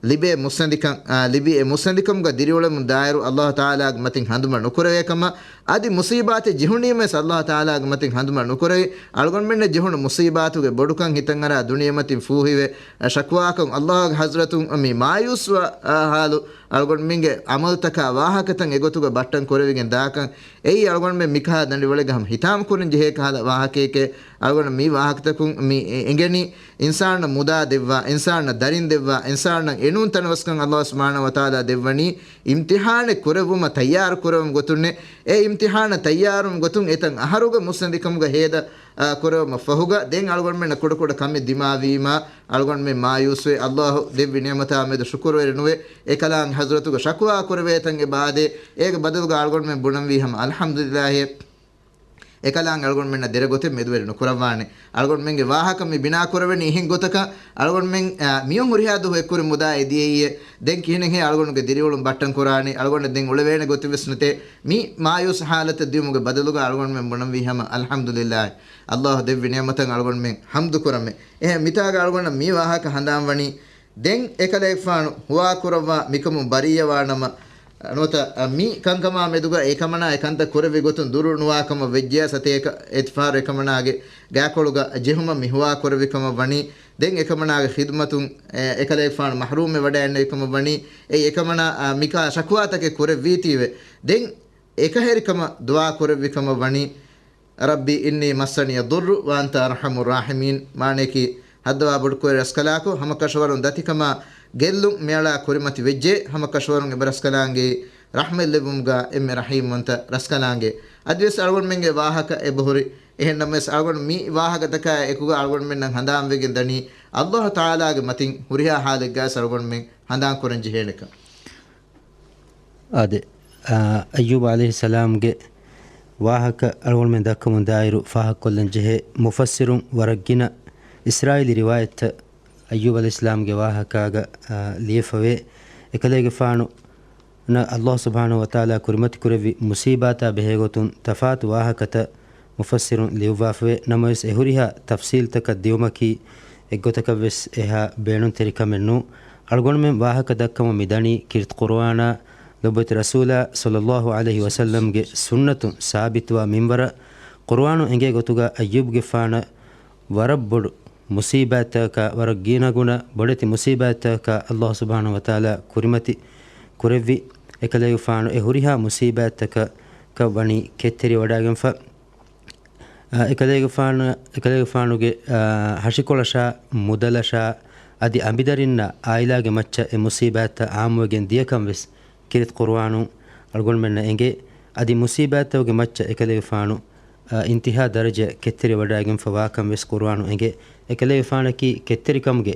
ލިބޭ މުއްސަނދިކަން، އާ، ލިބި އެ މުއްސަނދިކަމުގަ ދިރިއުޅެމުން ދާއިރު، ﷲ ތަޢާލާގެ މަތިން ހަނދުމަ ނުކުރެވޭ ކަމަށް، އަދި މުޞީބާތެއް ޖެހުނީމަވެސް، ﷲ ތަޢާލާގެ މަތިން ހަނދުމަ ނުކުރެވި، އަޅުގަނޑުމެންނަށް ޖެހުނު މުޞީބާތުގެ ބޮޑުކަން ހިތަށް އަރާ ދުނިޔެމަތިން ފޫހިވެ، އަ، ޝަކުވާކޮށް، ﷲ ގެ ޙަޟްރަތުން މި މާޔޫސްވާ، އާ، ޙާލު، އަޅުގަނޑުމެންގެ ޢަމަލުތަކާ ވާހަކަތައް އެގޮތުގަ ބައްޓަން ކުރެވިގެން ދާކަން، އެއީ އަޅުގަނޑުމެން މިކަހަލަ ދަނޑިވަޅެއްގަ ހަމަ ހިތާމަ ކުރަން ޖެހޭ ކަހަލަ ވާހަކައެކޭ. އަޅުގަނޑު މި ވާހަކަތަކުން މި އެ-، އެނގެނީ، އިންސާނަށް މުދާ ދެއްވާ، އިންސާނަށް ދަރިން ދެއްވާ، އިންސާނަށް އެނޫން ތަނަވަސްކަން ﷲ ސުބްޙާނަހޫ ވަތަޢާލާ ދެއްވަނީ، އިމްތިޙާނެއް ކުރެއްވުމަށް ތައްޔާރު ކުރެވުމުގެ ގޮތުންނޭ. އެ އިމްތިޙާނަށް ތައްޔާރުވުމުގެ ގޮތުން އެތައް އަހަރުގެ މުއްސަނދިކަމުގަ ހޭދަ، އާ، ކުރެވުމަށް ފަހުގަ، ދެން އަޅުގަނޑުމެންނަށް ކުޑަކުޑަ ކަމެއް ދިމާވީމާ، އަޅުގަނޑުމެން މާޔޫސްވެ، ﷲ ދެއްވި ނިޢުމަތާ މެދު ޝުކުރުވެރި ނުވެ، އެކަލާނގެ ޙަޟްރަތުގަ ޝަކުވާ ކުރެވޭތަން އެބައާދޭ. އޭގެ ބަދަލުގަ އަޅުގަނޑުމެން ބުނަންވީ ހަމަ އަލްޙަމްދުލިއްލާހި. އެކަލާނގެ އަޅުގަނޑުމެންނަށް ދެރަ ގޮތެއް މެދުވެރި ނުކުރައްވާނެ. އަޅުގަނޑުމެންގެ ވާހަކަ މި ބިނާ ކުރެވެނީ އެހެން ގޮތަކަށް، އަޅުގަނޑުމެން، އާ، މިއޮން ހުރިހާ ދުވަހު އެއްކުރި މުދާ އެދިޔައީއޭ. ދެން ކިހިނެއްހޭ އަޅުގަނޑުގެ ދިރިއުޅުން ބައްޓަން ކުރާނީ؟ އަޅުގަނޑަށް ދެން އުޅެވޭނެ ގޮތެއް ވެސް ނެތޭ. މި މާޔޫސް ހާލަތަށް ދިޔުމުގެ ބަދަލުގަ އަޅުގަނޑުމެން ބުނަންވީ ހަމަ އަލްޙަމްދުލިއްލާހި. އަލްލާހު ދެއްވި ނިޢުމަތަށް އަޅުގަނޑުމެން ޙަމްދު ކުރަމޭ. އެހެން މިތާގަ އަޅުގަނޑަށް މި ވާހަކަ ހަނދާން ވަނީ، ދެން އެކަލޭގެފާނު ހުވާކުރައްވާ މިކަމުން ބަރީއަވާނަމަ، ނުވަތަ މި ކަންކަމާ މެދުގަ އެކަމަނާ އެ ކަންތައް ކުރެއްވި ގޮތުން ދުރު ނުވާ ކަމަށް ވެއްޖެޔާ ސަތޭކަ އެތިފާރު އެކަމަނާގެ ގާކޮޅުގަ ޖެހުމަށް މި ހުވާ ކުރެއްވި ކަމަށް ވަނީ، ދެން އެކަމަނާގެ ޚިދުމަތުން އެ، އެކަލޭގެފާނު މަޙްރޫމްވެ ވަޑައިގެންނެވި ކަމަށް ވަނީ، އެ، އެކަމަނާ، އާ، މިކާ ޝަކުވާތަކެއް ކުރެއްވީތީވެ. ދެން އެކަހެރިކަމަށް ދުޢާ ކުރެއްވި ކަމަށް ވަނީ، رب إني مسني الضر وأنت أرحم الراحمين، މާނަޔަކީ، ހައްދަވާ ބޮޑުކުރި ރަސްކަލާކޮ، ހަމަކަށަވަރުން ދަތިކަމާ ގެއްލުން މިއަޅާ ކުރިމަތި ވެއްޖެ، ހަމަކަށަވަރުން އެބަ ރަސްކަލާނގެ ރަޙްމަތް ލެއްވުމުގަ އެންމެ ރަޙީމްވަންތަ ރަސްކަލާނގެ. އަދިވެސް އަޅުގަނޑުމެންގެ ވާހަކަ އެބަހުރި. އެހެންނަމަވެސް އަޅުގަނޑު މި ވާހަކަތަކާ އެކުގަ އަޅުގަނޑުމެންނަށް ހަނދާންވެގެން ދަނީ، އަލްލާހު ތަޢާލާގެ މަތިން ހުރިހާ ޙާލެއްގަވެސް އަޅުގަނޑުމެން ހަނދާން ކުރަން ޖެހޭނެކަން. އާދެ، އާ، އައްޔޫބު ޢަލައިހިއްސަލާމްގެ ވާހަކަ އަޅުގަނޑުމެން ދައްކަމުން ދާއިރު ފާހަގަކޮށްލަން ޖެހޭ. މުފައްސިރުން ވަރަށް ގިނަ އިސްރާއީލީ ރިވާޔަތްތައް އައްޔޫބު ޢަލައިހިއްސަލާމްގެ ވާހަކާގަ، އާ، ލިޔެފަވޭ. އެކަލޭގެފާނު ނަ، އަލްލާހު ސުބްޙާނަހު ވަތަޢާލާ ކުރިމަތި ކުރެއްވި މުޞީބާތާ ބެހޭގޮތުން ތަފާތު ވާހަކަތައް މުފައްސިރުން ލިޔުއްވާފަވޭ. ނަމަވެސް އެ ހުރިހާ ތަފްޞީލްތަކަށް ދިއުމަކީ އެއްގޮތަކަށްވެސް އެހާ ބޭނުންތެރިކަމެއް ނޫން. އަޅުގަނޑުމެން ވާހަކަ ދައްކަމުން މި ދަނީ ކީރިތި ޤުރުއާނާ، ލޮބުވެތި ރަސޫލާ ޞައްލައްލާހު ޢަލައިހި ވަސައްލަމްގެ ސުންނަތުން ސާބިތުވާ މިންވަރަށް. ޤުރުއާނު އެނގޭ ގޮތުގަ އައްޔޫބުގެފާނަށް ވަރަށް ބޮޑު މުޞީބާތްތަކަކާ، ވަރަށް ގިނަގުނަ ބޮޑެތި މުޞީބާތްތަކަކާ އަލްލާހު ސުބްޙާނަހު ވަތަޢާލާ ކުރިމަތި ކުރެއްވި. އެކަލޭގެފާނު އެ ހުރިހާ މުޞީބާތްތަކަކަށް ވަނީ ކެތްތެރިވަޑައިގެންފަ. އާ، އެކަލޭގެފާނު، އެކަލޭގެފާނުގެ، އާ، ހަށިކޮޅަށާ، މުދަލަށާ، އަދި އަނބިދަރިންނާ އާއިލާގެ މައްޗަށް އެ މުޞީބާތްތައް އާއްމުވެގެން ދިޔަކަން ވެސް ކީރިތި ޤުރުއާނުން އަޅުގަނޑުމެންނަށް އެނގޭ. އަދި މުޞީބާތްތަކުގެ މައްޗަށް އެކަލޭގެފާނު، އާ، އިންތިހާ ދަރަޖައަށް ކެތްތެރިވަޑައިގެންފަ ވާކަން ވެސް ޤުރުއާނު އެނގޭ. އެކަލޭގެފާނަކީ ކެތްތެރިކަމުގެ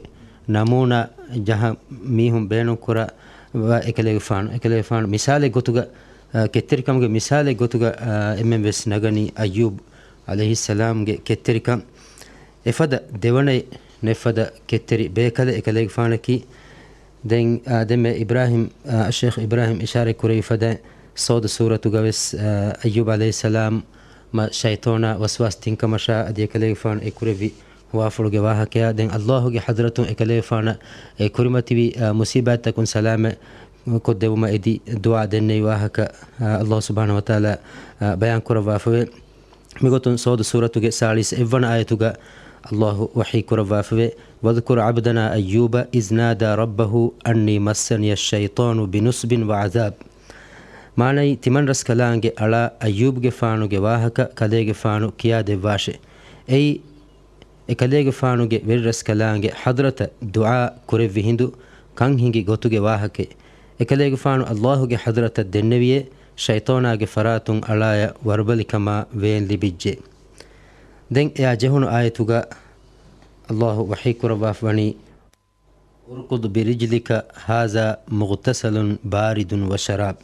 ނަމޫނާ ޖަހަން މީހުން ބޭނުންކުރާ އެކަލޭގެފާނު، އެކަލޭގެފާނު މިސާލެއް ގޮތުގަ، އާ، ކެތްތެރިކަމުގެ މިސާލެއް ގޮތުގަ، އާ، އެންމެން ވެސް ނަގަނީ އައްޔޫބު ޢަލައިހިއްސަލާމްގެ ކެތްތެރިކަން. އެފަދަ ދެވަނައެއް ނެތް ފަދަ ކެތްތެރި ބޭކަލެއް އެކަލޭގެފާނަކީ. ދެން، އާ، ދެންމެ އިބްރާހިމް، އާ، ޝޭޚް އިބްރާހިމް އިޝާރަތް ކުރެވި ފަދައިން ސައުދު ސޫރަތުގަވެސް، އާ، އައްޔޫބް ޢަލައިހިއްސަލާމް މަ ޝައިޠޯނާ ވަސްވާސް ތިންކަމަށާ އަދި އެކަލޭގެފާނު އެ ކުރެއްވި ހުވާފުޅުގެ ވާހަކަޔާ ދެން އަލްލާހުގެ ޙަޟްރަތުން އެކަލޭގެފާނަށް އެ ކުރިމަތިވި، އާ، މުޞީބާތްތަކުން ސަލާމަތް ކޮށްދެވުމަށް އެދި ދުޢާ ދެންނެވި ވާހަކަ، އާ، އަލްލާހު ސުބްޙާނަހު ވަތަޢާލާ، އާ، ބަޔާން ކުރައްވާފަވޭ. މިގޮތުން ސައުދު ސޫރަތުގެ ސާޅީސް އެއްވަނަ އާޔަތުގަ އަލްލާހު ވަޙީ ކުރައްވާފަވޭ، واذكر عبدنا أيوب إذ نادى ربه أني مسني الشيطان بنصب وعذاب. މާނައީ، ތިމަން ރަސްކަލާނގެ އަޅާ އައްޔޫބުގެފާނުގެ ވާހަކަ ކަލޭގެފާނު ކިޔާދެއްވާށޭ. އެއީ، އެ ކަލޭގެފާނުގެ ވެރިރަސްކަލާނގެ ޙަޟްރަތަށް ދުޢާ ކުރެއްވި ހިނދު ކަން ހިނގި ގޮތުގެ ވާހަކައެއް. އެކަލޭގެފާނު އަލްލާހުގެ ޙަޟްރަތަށް ދެންނެވިއޭ، ޝައިޠޯނާގެ ފަރާތުން އަޅާޔަށް ވަރުބަލިކަމާ ވޭން ލިބިއްޖެ. ދެން އެއާ ޖެހުނު އާޔަތުގަ އަލްލާހު ވަޙީ ކުރައްވާފަ ވަނީ، اركض برجلك هذا مغتسل بارد وشراب.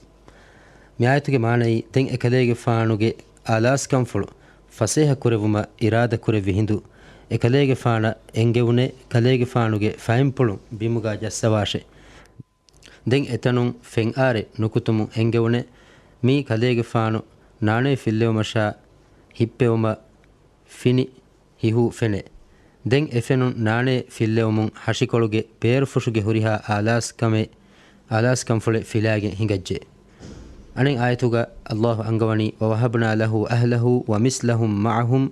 މި އާޔަތުގެ މާނައީ، ދެން އެކަލޭގެފާނުގެ އާލާސްކަންފުޅު ފަސޭހަ ކުރެއްވުމަށް އިރާދަ ކުރެއްވި ހިނދު، އެކަލޭގެފާނަށް އެންގެވުނޭ، ކަލޭގެފާނުގެ ފައިންޕުޅުން ބިމުގަ ޖައްސަވާށޭ. ދެން އެތަނުން ފެންއާރެއް ނުކުތުމުން އެންގެވުނޭ، މީ ކަލޭގެފާނު ނާނޭ ފިއްލެވުމަށާ ހިއްޕެވުމަށް ފިނި ހިހޫ ފެނޭ. ދެން އެ ފެނުން ނާނޭ ފިއްލެވުމުން ހަށިކޮޅުގެ ބޭރުފުށުގެ ހުރިހާ އާލާސްކަމެއް، އާލާސްކަންފުޅެއް ފިލާގެން ހިނގައްޖެ. އަނެއް އާޔަތުގަ އަލްލާހު އަންގަވަނީ، ووهبنا له أهله ومثلهم معهم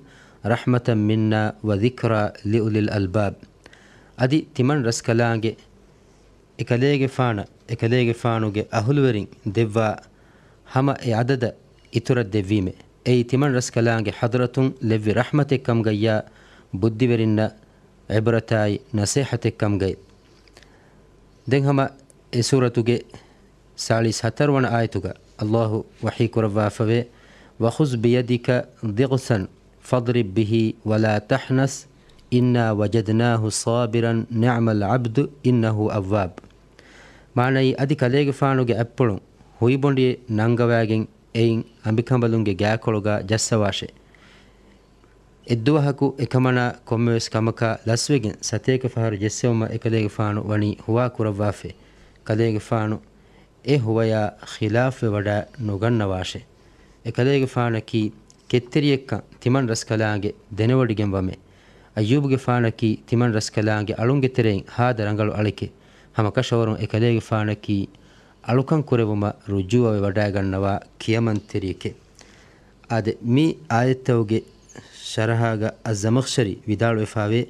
رحمة منا وذكرى لأولي الألباب. އަދި ތިމަން ރަސްކަލާނގެ އެކަލޭގެފާނަށް އެކަލޭގެފާނުގެ އަހުލުވެރިން ދެއްވާ ހަމަ އެ އަދަދަށް އިތުރަށް ދެއްވީމޭ. އެއީ ތިމަން ރަސްކަލާނގެ ޙަޟްރަތުން ލެއްވި ރަޙްމަތެއް ކަމުގައްޔާ ބުއްދިވެރިންނަށް ޢިބްރަތާއި ނަޞޭޙަތެއް ކަމުގައި. ދެން ހަމަ އެ ސޫރަތުގެ ސާޅީސް ހަތަރުވަނަ އާޔަތުގަ އަލްލާހު ވަޙީ ކުރައްވާފަވޭ، وخذ بيدك ضغثا فاضرب به ولا تحنث إنا وجدناه صابرا نعم العبد إنه أواب. މާނައީ، އަދި ކަލޭގެފާނުގެ އަތްޕުޅުން ހުއިބޮނޑިއެއް ނަންގަވައިގެން އެއިން އަނބިކަނބަލުންގެ ގާކޮޅުގަ ޖައްސަވާށޭ. އެއްދުވަހަކު އެކަމަނާ ކޮންމެވެސް ކަމަކާ ލަސްވެގެން ސަތޭކަ ފަހަރު ޖެއްސެވުމަށް އެކަލޭގެފާނު ވަނީ ހުވާ ކުރައްވާފައި. ކަލޭގެފާނު އެ ހުވަޔާ ޚިލާފްވެވަޑައި ނުގަންނަވާށޭ. އެކަލޭގެފާނަކީ ކެތްތެރިއެއްކަން ތިމަން ރަސްކަލާނގެ ދެނެވޮޑިގެންވަމޭ. އައްޔޫބުގެފާނަކީ ތިމަން ރަސްކަލާނގެ އަޅުންގެ ތެރެއިން ހާދަ ރަނގަޅު އަޅެކޭ. ހަމަކަށަވަރުން އެކަލޭގެފާނަކީ އަޅުކަން ކުރެވުމަށް ރުޖޫޢަވެވަޑައިގަންނަވާ ކިޔަމަންތެރިއެކޭ. އާދެ، މި އާޔަތްތަކުގެ ޝަރަޙާގަ އައްޒަމަޚްޝަރީ ވިދާޅުވެފާވޭ،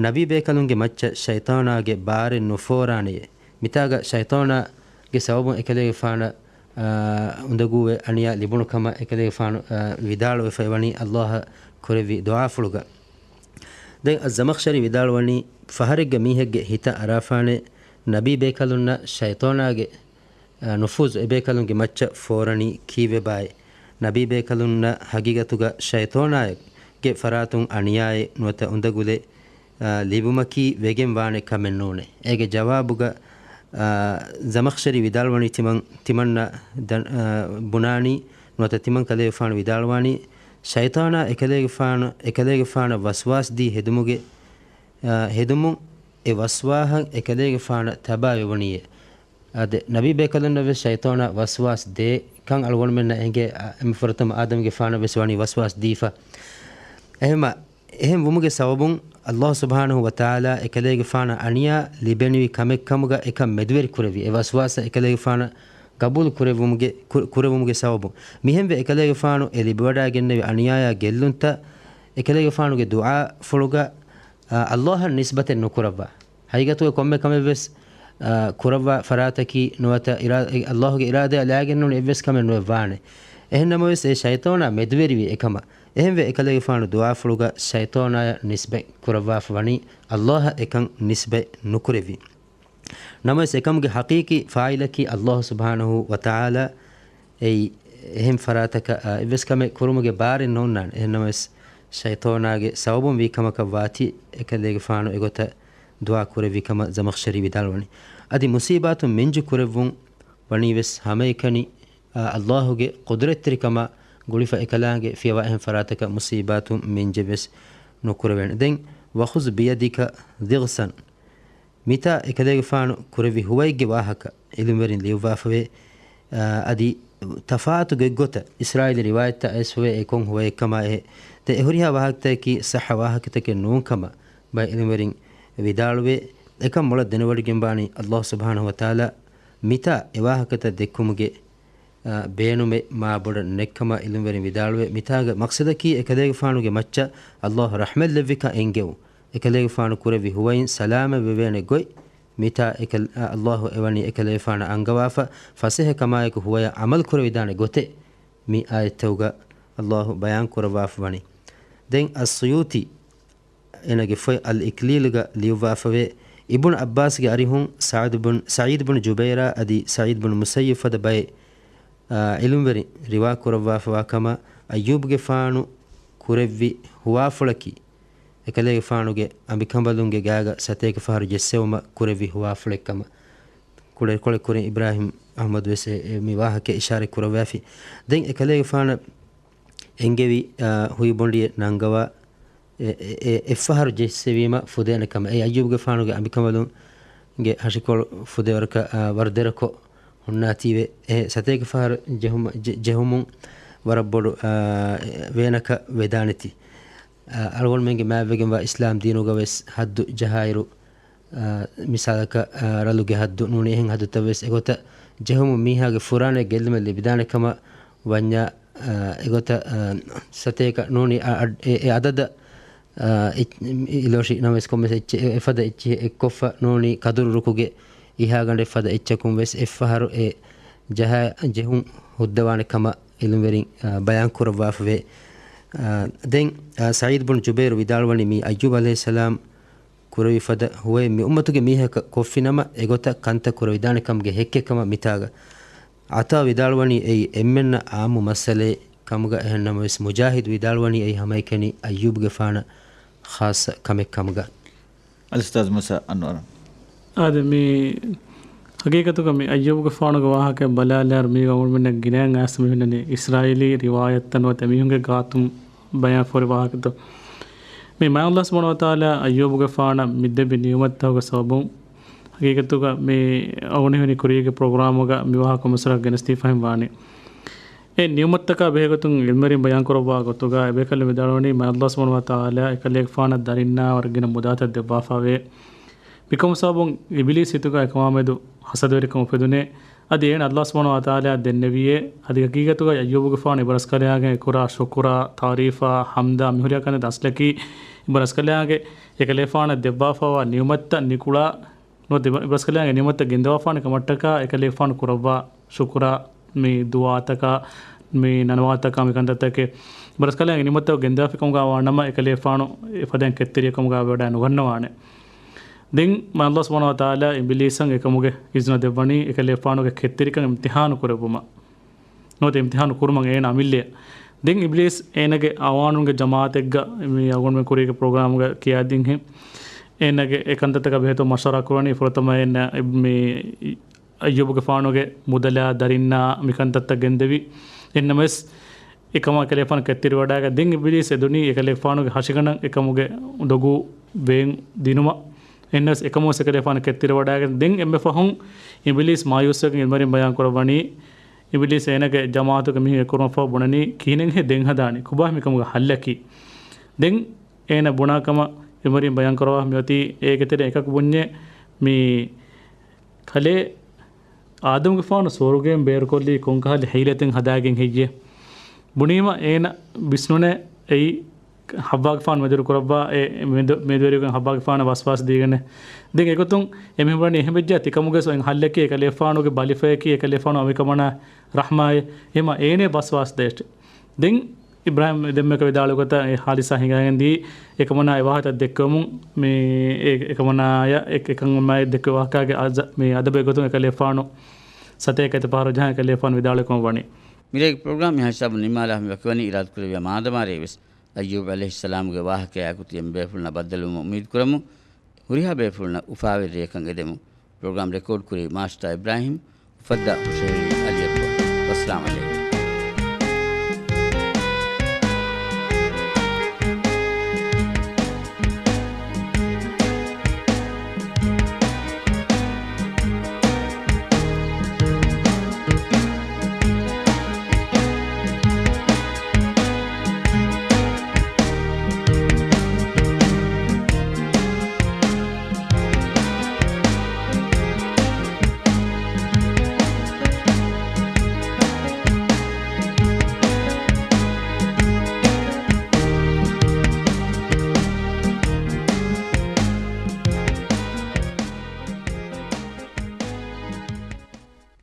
ނަބީ ބޭކަލުންގެ މައްޗަށް ޝައިޠާނާގެ ބާރެއް ނުފޯރާނެޔޭ. މިތާގަ ޝައިޠާނާގެ ސަބަބުން އެކަލޭގެފާނަށް، އާ، އުނދަގޫވެ އަނިޔާ ލިބުނު ކަމަށް އެކަލޭގެފާނު، އާ، ވިދާޅުވެފައި ވަނީ ﷲ އަށް ކުރެއްވި ދުޢާފުޅުގަ. ދެން އައްޒަމަޚްޝަރީ ވިދާޅުވަނީ، ފަހަރެއްގަ މީހެއްގެ ހިތަށް އަރާފާނެ ނަބީ ބޭކަލުންނަށް ޝައިޠާނާގެ އާ، ނުފޫޒު އެބޭކަލުންގެ މައްޗަށް ފޯރަނީ ކީއްވެބާއޭ؟ ނަބީ ބޭކަލުންނަށް ހަގީގަތުގަ ޝައިޠާނާގެ ފަރާތުން އަނިޔާއެއް ނުވަތަ އުނދަގުލެއް، އާ، ލިބުމަކީ ވެގެން ވާނެ ކަމެއް ނޫނޭ. އޭގެ ޖަވާބުގަ، އާ، ޒަމަޚްޝަރީ ވިދާޅުވަނީ ތިމަން، ތިމަންނަށް ދަން-، އާ، ބުނާނީ ނުވަތަ ތިމަން ކަލޭގެފާނު ވިދާޅުވާނީ ޝައިޠާނާ އެކަލޭގެފާނު، އެކަލޭގެފާނަށް ވަސްވާސް ދީ ހެދުމުގެ، އާ، ހެދުމުން އެ ވަސްވާހަށް އެކަލޭގެފާނަށް ތަބާވެވުނީއޭ. އާދެ، ނަބީ ބޭކަލުންނަށް ވެސް ޝައިޠާނާ ވަސްވާސް ދޭ ކަން އަޅުގަނޑުމެންނަށް އެނގޭ، އާ، އެންމެ ފުރަތަމަ އާދަމްގެފާނަށް ވެސް ވަނީ ވަސްވާސް ދީފަ. އެހެމަ، އެހެން ވުމުގެ ސަބަބުން ﷲ ސުބްޙާނަހޫ ވަތަޢާލާ އެކަލޭގެފާނަށް އަނިޔާ ލިބެނިވި ކަމެއްކަމުގަ އެކަން މެދުވެރި ކުރެއްވި. އެ ވަސްވާސަށް އެކަލޭގެފާނަށް ގަބޫލު ކުރެއްވުމުގެ، ކު-، ކުރެވުމުގެ ސަބަބުން. މިހެންވެ އެކަލޭގެފާނު އެ ލިބިވަޑައިގެންނެވި އަނިޔާޔާ ގެއްލުންތައް އެކަލޭގެފާނުގެ ދުޢާފުޅުގަ، އާ، ﷲ އަށް ނިސްބަތެއް ނުކުރައްވާ. ހަގީގަތުގަ ކޮންމެ ކަމެއްވެސް، އާ، ކުރައްވާ ފަރާތަކީ ނުވަތަ އިރާ-، އެ ﷲ ގެ އިރާދަޔާ ލާގެންނޫން އެއްވެސް ކަމެއް ނުއެއް ވާނެ. އެހެންނަމަވެސް އެ ޝައިޠާނާ މެދުވެރިވި އެކަމަށް. އެހެންވެ އެކަލޭގެފާނު ދުޢާފުޅުގަ ޝައިޠާނާޔަށް ނިސްބަތް ކުރައްވާފަ ވަނީ، ﷲ އަށް އެކަން ނިސްބަތް ނުކުރެއްވި. ނަމަވެސް އެކަމުގެ ޙަޤީޤީ ފާޢިލަކީ ﷲ ސުބްޙާނަހޫ ވަތަޢާލާ އެއީ. އެހެން ފަރާތަކަށް، އާ، އެއްވެސް ކަމެއް ކުރުމުގެ ބާރެއް ނޯންނާނެ. އެހެންނަމަވެސް ޝައިޠާނާގެ ސަބަބުން ވީ ކަމަކަށް ވާތީ އެކަލޭގެފާނު އެގޮތަށް ދުޢާ ކުރެއްވި ކަމަށް ޒަމަޚްޝަރީ ވިދާޅުވަނީ. އަދި މުޞީބާތު މިންޖު ކުރެއްވުން ވަނީ ވެސް ހަމައެކަނި، އާ، ﷲ ގެ ޤުދުރަތްތެރިކަމާ ގުޅިފަ އެކަލާނގެ ފިޔަވާ އެހެން ފަރާތަކަށް މުޞީބާތު މިންޖެއް ވެސް ނުކުރެވޭނެ. ދެން، وخذ بيدك ضغثا. މިތާ އެކަލޭގެފާނު ކުރެއްވި ހުވައެއްގެ ވާހަކަ އިލްމްވެރިން ލިޔުއްވާފަވޭ. އާ، އަދި ތަފާތު ގޮތްގޮތަށް އިސްރާއީލީ ރިވާޔަތްތައް އައިސްފަވޭ އެ ކޮން ހުވައެއްކަމާ އެހެ. ދެ އެހުރިހާ ވާހަކަތަކަކީ ޞައްޙަ ވާހަކަތަކެއް ނޫން ކަމަށް ބައެއް އިލްމްވެރިން ވިދާޅުވޭ. އެކަން މޮޅަށް ދެނެވޮޑިގެންވާނީ ﷲ ސުބްޙާނަހޫ ވަތަޢާލާ މިތާ އެ ވާހަކަތައް ދެއްކުމުގެ، އާ، ބޭނުމެއް މާ ބޮޑަށް ނެތްކަމަށް އިލްމްވެރިން ވިދާޅުވޭ. މިތާގަ މަޤްޞަދަކީ އެކަލޭގެފާނުގެ މައްޗަށް ﷲ ރަޙްމަތްލެއްވިކަން އެންގެވުން. އެކަލޭގެފާނު ކުރެއްވި ހުވައިން ސަލާމަތްވެވޭނެ ގޮތް މިތާ އެކަލް-، އަ، ﷲ އެވަނީ އެކަލޭގެފާނަށް އަންގަވާފަ، ފަސޭހަ ކަމާއެކު ހުވަޔަށް ޢަމަލު ކުރެވިދާނެ ގޮތެއް މި އާޔަތްތަކުގަ ﷲ ބަޔާން ކުރައްވާފަ ވަނީ. ދެން އައްސުޔޫޠީ އޭނާގެ ފޮތް އަލް އިކްލީލުގަ ލިޔުއްވާފަވޭ، އިބްނު ޢައްބާސްގެ އަރިހުން ސަޢީދު ބުން، ސަޢީދު ބުން ޖުބައިރާ އަދި ސަޢީދު ބުން މުސައްޔިބް ފަދަ ބައެއް، އާ، ޢިލްމްވެރިން ރިވާ ކުރައްވާފަވާ ކަމަށް އައްޔޫބުގެފާނު ކުރެއްވި ހުވާފުޅަކީ، އެކަލޭގެފާނުގެ އަނބިކަނބަލުންގެ ގާގަ ސަތޭކަ ފަހަރު ޖެއްސެވުމަށް ކުރެއްވި ހުވާފުޅެއް ކަމަށް ކުޅެ-، ކުޅެ ކުރިން އިބްރާހިމް އަޙްމަދު ވެސް އެ، އެ މި ވާހަކަ އިޝާރަތް ކުރައްވާފި. ދެން އެކަލޭގެފާނަށް އެންގެވި، އާ، ހުއި ބޮނޑިއެއް ނަންގަވާ އެ، އެ، އެ، އެއްފަހަރު ޖެއްސެވީމަ ފުދޭނެ ކަމަށް. އެ އައްޔޫބުގެފާނުގެ އަނބިކަނބަލުންގެ ހަށިކޮޅު ފުދޭވަރަކަށް، އާ، ވަރު ދެރަކޮށް ހުންނާތީވެ، އެ ސަތޭކަ ފަހަރު ޖެހުމަ-، ޖެ-، ޖެހުމުން ވަރަށް ބޮޑު، އާ، ވޭނަކަށް ވެދާނެތީ. އާ، އަޅުގަނޑުމެންގެ މާތްވެގެންވާ އިސްލާމް ދީނުގަ ވެސް ހައްދު ޖަހާއިރު، އާ، މިސާލަކަށް، އާ، ރަލުގެ ހައްދު ނޫނީ އެހެން ހައްދުތައް ވެސް އެގޮތަށް ޖެހުމުން މީހާގެ ފުރާނައި ގެއްލުމެއް ލިބިދާނެ ކަމަށް ވަންޏާ، އާ، އެގޮތަށް، އާ، ސަތޭކަ ނޫނީ އަ-، އަ-، އެ، އެ އަދަދަށް، އާ، އެ-، އި-، އިލޯށި ނަމަވެސް ކޮންމެސް އެއްޗެއް އެ-، އެފަދަ އެއްޗިހި އެއްކޮށްފަ ނޫނީ ކަދުރު ރުކުގެ އިހާގަނޑެއް ފަދަ އެއްޗަކުން ވެސް އެއްފަހަރު އެ ޖަހާ ޖެހުން ހުއްދަވާނެ ކަމަށް އިލްމްވެރިން، އާ، ބަޔާން ކުރައްވާފަވޭ. އާ، ދެން، އާ، ސަޢީދު ބުން ޖުބައިރު ވިދާޅުވަނީ މީ އައްޔޫބް ޢަލައިހިއްސަލާމް ކުރެވިފަދަ ހުވައެއް މި އުއްމަތުގެ މީހަކަށް ކޮށްފިނަމަ، އެގޮތަށް ކަންތައް ކުރެވިދާނެ ކަމުގެ ހެއްކެއް ކަމަށް މިތާގަ. ޢަޠާ ވިދާޅުވަނީ އެއީ އެންމެންނަށް ޢާއްމު މައްސަލައެއް ކަމުގަ، އެހެން ނަމަވެސް މުޖާހިދު ވިދާޅުވަނީ އެއީ ހަމައެކަނި އައްޔޫބުގެފާނަށް ޚާއްޞަ ކަމެއް ކަމުގަ. އަލްއުސްތާޛު މޫސާ އަންވަރު. އާދެ، މި ހަގީގަތުގަ މި އައްޔޫބުގެފާނުގެ ވާހަކަ ބަލާލާއިރު މީގަ އަޅުގަނޑުމެންނަށް ގިނައިން އައިސް މި ހުންނަނީ އިސްރާއީލީ ރިވާޔަތްތައް ނުވަތަ މީހުންގެ ގާތުން ބަޔާން ފޯރި ވާހަކަތައް. މި މާތް ﷲ ސުބްޙާނަހޫ ވަތަޢާލާ އައްޔޫބުގެފާނަށް މި ދެއްވި ނިޢުމަތްތަކުގެ ސަބަބުން ހަގީގަތުގަ މި އަޅުގަނޑު ހުރި ކުރީގެ ޕްރޮގްރާމުގަ މި ވާހަކަ މައްސަލަ ގެނެސްދީފަހެން ވާނީ. އެ ނިޢުމަތްތަކާ ބެހޭގޮތުން ޢިލްމުވެރިން ބަޔާންކުރައްވާ ގޮތުގަ އެބޭކަލުން ވިދާޅުވަނީ މާތް ﷲ ސުބްޙާނަހޫ ވަތަޢާލާ އެކަލޭގެފާނަށް ދަރިންނާ ވަރަށް ގިނަ މުދާތައް ދެއްވާފަވޭ. މިކަމު ސަބަބުން އިބިލީސް ހިތުގަ އެކަމާމެދު ހަސަދަވެރިކަން އުފެދުނޭ. އަދި އޭނަ ﷲ ސުބްޙާނަހޫ ވަތަޢާލާ ދެންނެވިއޭ. އަދި ހަގީގަތުގަ އައްޔޫބުގެފާނު އެބަރަސްކަލާނގެ ކުރާ ޝުކުރާ، ތާރީފާ، ޙަމްދާ މިހުރިހާ ކަންތައް އަސްލަކީ އެބަރަސްކަލާނގެ އެކަލޭފާނަށް ދެއްވާފަވާ ނިޢުމަތްތައް ނިކުޅާ ނުވަތަ އެބަރަސްކަލާނގެ ނިޢުމަތްތައް ގެންދަވާފާނެ ކަމަށްޓަކާ އެކަލޭފާނު ކުރައްވާ ޝުކުރާ، މި ދުޢާތަކާ، މި ނަންވާތަކާ، މި ކަންތައްތަކެއް އެބަރަސްކަލާނގެ ނިޢުމަތްތައް ގެންދަވާފިކަމުގަ ވާނަމަ އެކަލޭފާނު އެފަދައިން ކެތްތެރިއެއް ކަމުގަ ވެވަޑައެއް ނުގަންނަވާނެ. ދެން މާތް ﷲ ސުބްޙާނަހޫ ވަތަޢާލާ އިބިލީސަށް އެކަމުގެ އިޒުނަ ދެއްވަނީ އެކަލޭފާނުގެ ކެތްތެރިކަން އިމްތިޙާނު ކުރެއްވުމަށް. ނުވަތަ އިމްތިޙާނު ކުރުމަށް އޭނަ އަމިއްލައަށް. ދެން އިބިލީސް އޭނަގެ އަޢުވާނުންގެ ޖަމާޢަތެއްގަ މި އަޅުގަނޑުމެން ކުރީގެ ޕްރޮގްރާމުގަ ކިޔާދިންހެން އޭނަގެ އެ ކަންތައްތަކާ ބެހޭތޯ މަޝްވަރާ ކުރަނީ ފުރަތަމަ އޭނަ މި އައްޔޫބުގެފާނުގެ މުދަލާ ދަރިންނާ މި ކަންތައްތައް ގެންދެވި. އެހެންނަމަވެސް އެކަމާ އެކަލޭފާނު ކެތްތެރިވަޑައިގެން ދެން އިބިލީސް އެދުނީ އެކަލޭފާނުގެ ހަށިގަނޑަށް އެކަމުގެ ދޮގު ވޭން ދިނުމަށް. އެހެންނަމަވެސް އެކަމުވެސް އެކަލޭފާނު ކެތްތެރިވަޑައިގެން ދެން އެންމެ ފަހުން އިބިލީސް މާޔޫސްވެގެން އިލްމުވެރިން ބަޔާން ކުރައްވަނީ އިބިލީސް އޭނަގެ ޖަމާޢަތުގެ މީހުން އެއްކުރުމަށްފަހު ބުނަނީ ކިހިނެއްހޭ ދެން ހަދާނީ؟ ކޮބާ މިކަމުގެ ހައްލަކީ؟ ދެން އޭނަ ބުނާ ކަމަށް އިލްމުވެރިން ބަޔާން ކުރައްވާ މިއޮތީ އޭގެ ތެރެއިން އެކަކު ބުންޏޭ މި ކަލޭ އާދަމުގެފާނު ސުވަރުގެއިން ބޭރުކޮށްލީ ކޮންކަހަލަ ހީލަތެއް ހަދާގެން ހެއްޔޭ؟ ބުނީމަ އޭނަ ވިސްނުނޭ އެއީ ޙައްވާގެފާނު މެދުވެރި ކުރައްވާ އެ މެދު-، މެދުވެރިވެގެން ޙައްވާގެފާނަށް ވަސްވާސް ދީގެން. ދެން އެގޮތުން އެމީހުން ބުނަނީ އެހެން ވެއްޖާ ތިކަމުގެ ސޮއިން ހައްލަކީ އެކަލޭފާނުގެ ބަލިފަޔަކީ އެކަލޭފާނު އަވިކަމަނާ ރަޙްމާއޭ. އެހެމަ އޭނެ ވަސްވާސް ދޭށޭ. ދެން އިބްރާހީމް ދެންމެ ވިދާޅުކޮށް އެ ހާދިސާ ހިނގައިގެން ދިޔަ އެކަމަނާ އެ ވާހަކަ ދެއްކެވުމުން މި އެ-، އެކަމަނާޔަށް އެ-، އެކަން މާ ދެއްކެވި ވާހަކަގެ އަޒަ-، މި އަދަބެއް ގޮތުން އެކަލޭފާނު ސަތޭކަ އެތައް ފަހަރު ޖަހަން އެކަލޭފާނު ވިދާޅުވިކަމަށް ވަނީ. މިރޭގެ ޕްރޮގްރާމް މިހާ ހިސާބުން ނިންމާލާފަ ވަކިވަނީ އިރާދަކުރެއްވިޔާ މާދަމާރޭވެސް އައްޔޫބް ޢަލައިހިއްސަލާމުގެ ވާހަކަޔާއެކު ތިޔަ ބޭފުޅުންނަށް ބައްދަލުވުމަށް އުއްމީދުކުރަމުން، ހުރިހާ ބޭފުޅުންނަށް އުފާވެރި ރެއަކަށް އެދެމުން. ޕްރޮގްރާމް ރެކޯޑް ކުރީ މާސްޓާ އިބްރާހީމް، އުފައްދާ ހުށަހެޅީ އަލީ އަކްބަރު. ވައްސަލާމް ޢަލައިކުމް.